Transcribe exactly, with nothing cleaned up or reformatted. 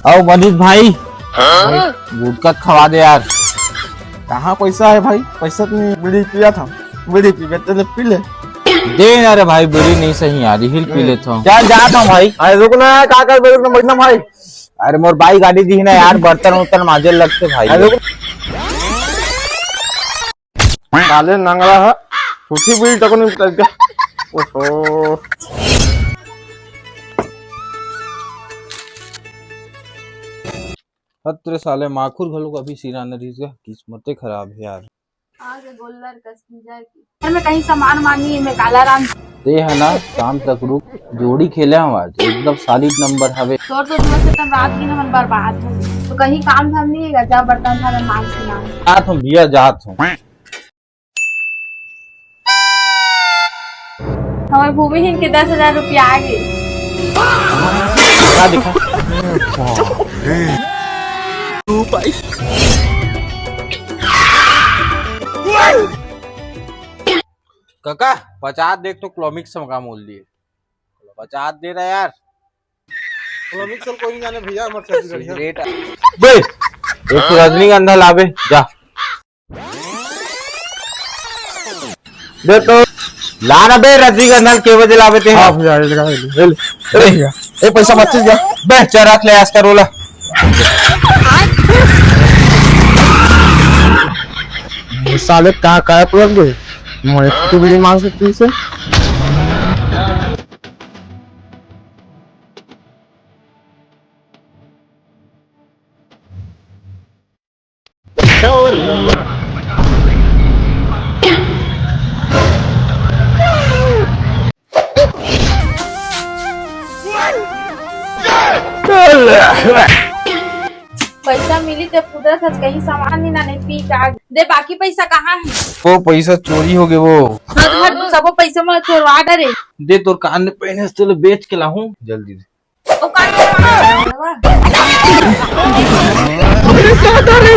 अउ मनीष भाई, भाई, गुटखा खवा दे यार। कहाँ पैसा है भाई? पैसा तो नहीं, बीड़ी पिया था, बीड़ी पी के तेरे पी ले। दे ना रे भाई, बीड़ी नहीं सही यार, हिल पी लेता हूँ। चल जाता हूँ भाई। अरे रुक ना, का कर, रुक ना, बैठ ना भाई। अरे मोर बाई गाड़ी दी ना यार, बर्तन उर्तन माजे लगते भाई। अरे रुक। साले नंगड़ा है, छुट्टी बीड़ी तक नहीं उतर गया। ओहो। हत रे साले, माखुर घलो कभी सिरा न रिस गा, किस्मते खराब है यार। आगे गोल्लर कस की जाए की। घर में कहीं सामान मांगी, मैं काला राम। ते है ना, शाम तक रुक, जोड़ी खेले हम आज, एकदम सॉलिड नंबर हवे। तोर तो जुआ से तन रात दिन हमन बर्बाद हो गए। तो कहीं काम धाम नहीं है, जा बर्तन थाला मांज के लाओ। जात हूँ भैया, जात हूँ। हमारे भूमिहीन के दस हजार रुपया आ गए। का दिखा? काका, पचास देख तो क्लोमिक्स में का मोल दिए। पचास दे रहा यार। क्लोमिक्स कोई नहीं जाने भैया, हमारे छत्तीसगढ़िया। सिगरेट। बे, एक ठो रजनीगंधा लाबे, जा। दे तो। ला ना बे, रजनीगंधा के बजे लाबे ते? हाँ भैया, ये लगा, ये ले। ले ले। ए, ए, पैसा मत जा। बे, चल रख ले, आज का रोला। ये साले कहाँ, कहाँ पहुँच गए? मैं एक तो बीड़ी मांग सकती हूँ इसे। पैसा मिली ते कुदरत हस कहीं सामान नहीं ना नहीं पी के आ दे, बाकी पैसा कहाँ है? वो पैसा चोरी हो गए वो। हाँ, तो फिर तू सबो पैसा मैं चोरवा डरे। दे तोर कान में पहने से, चलो बेच के लाहूं जल्दी से। ओ कान में पहने से।